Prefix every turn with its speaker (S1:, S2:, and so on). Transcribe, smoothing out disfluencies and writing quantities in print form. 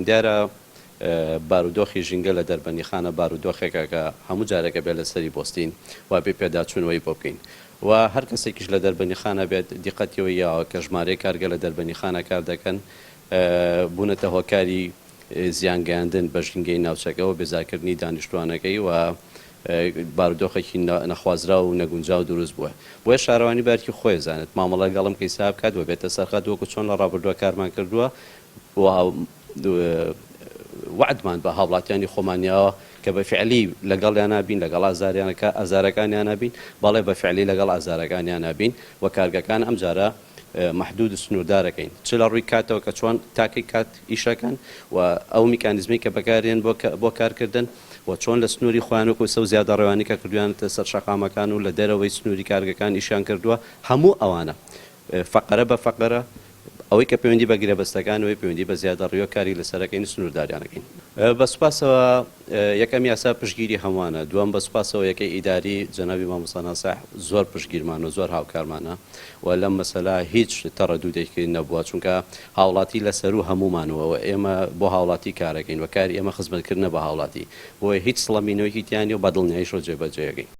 S1: دیارە بارودۆخی ژینگە لە دەربەندیخانە بارودۆخێکە کە هەموو جارێک ئەبێ لەسەری بۆستین و ئەبێ پێداچوونەوەی بۆ بکەین و هەر کەسێکیش لە دەربەندیخانە بێت دیقەتی ئەوەی یاوە کە ژمارەیەک کارگە لە دەربەندیخانە کار دەکەن بوونەتە هۆکاری زیان گەیاندن بە ژینگەی ناوچەکە و بێزارکردنی دانیشتوانەکەی و بارودۆخێکی نەخوازراو و نەگونجاو دروست بووە. بۆیە شارەوانی بە ئەرکی خۆی ئەزانێت مامەڵە لەگەڵ ئەم کەیسە بکات و بێتە سەر خەت وەکو چۆن لە ڕابردووە کارمان کردووە و وەعدمان بە هاوڵاتیانی خۆمان یاوە کە بە فیعلی لەگەڵیانا بین، لەگەڵ ئازارەکانیانا بین، بەڵێ بە فیعلی لەگەڵ ئازارەکانیانا بین و کارگەکان ئەمجارە مەحدود و سنووردارەکەین چ لە ڕووی کاتەوە کە چۆن تاکەی کات ئیشەکەن و ئەو میکانیزمەی کە بەکارێن بۆ بۆ کارکردن و چۆن لە سنووری خۆیان وەکو سەو زیادەڕەوانی کە کردویانەتە سەر شەقامەکان و لە دەرەوەی سنووری کارگەکان ئیشیان کردووە هەموو ئەوانە فەقەرە بە فەقەرە ئەوەی کە پەیوەندی بە گرێبەستەکانەوەی پەیوەندی بە زیادەڕیوە کاری لەسەرەکەین سنوورداریانەکەین. بە سوپاسەوە یەکەم یاسا پشتگیری هەمووانە، دووەم بە سوپاسەوە یەکەی ئیداری جەنابی مامۆستا ناسح زۆر پشتگیرمانە و زۆر هاوکارمانە و لەم مەسەلە هیچ تەڕەدودێکی نەبووە چونکە هاوڵاتی لە سەروو هەموومانەوە و ئێمە بۆ هاوڵاتی کارەکەین و کاری ئێمە خزمەتکردنە بە هاوڵاتی بۆیە هیچ سڵەمینەوەیەکی تیا نیە و بە دڵنیاییشەوە جێبەجێیەکەین.